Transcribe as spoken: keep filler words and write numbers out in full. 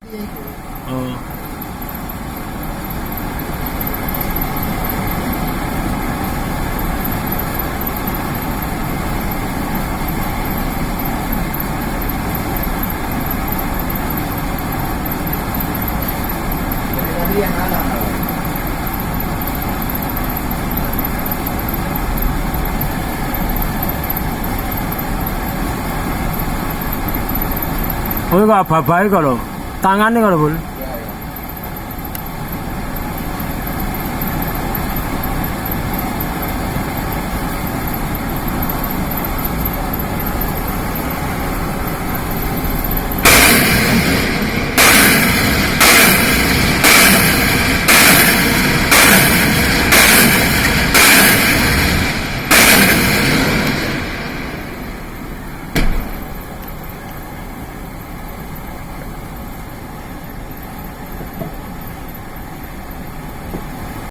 Oh. Oi, kok apa-apa ko lo? Tangan ni ko lo, Bul?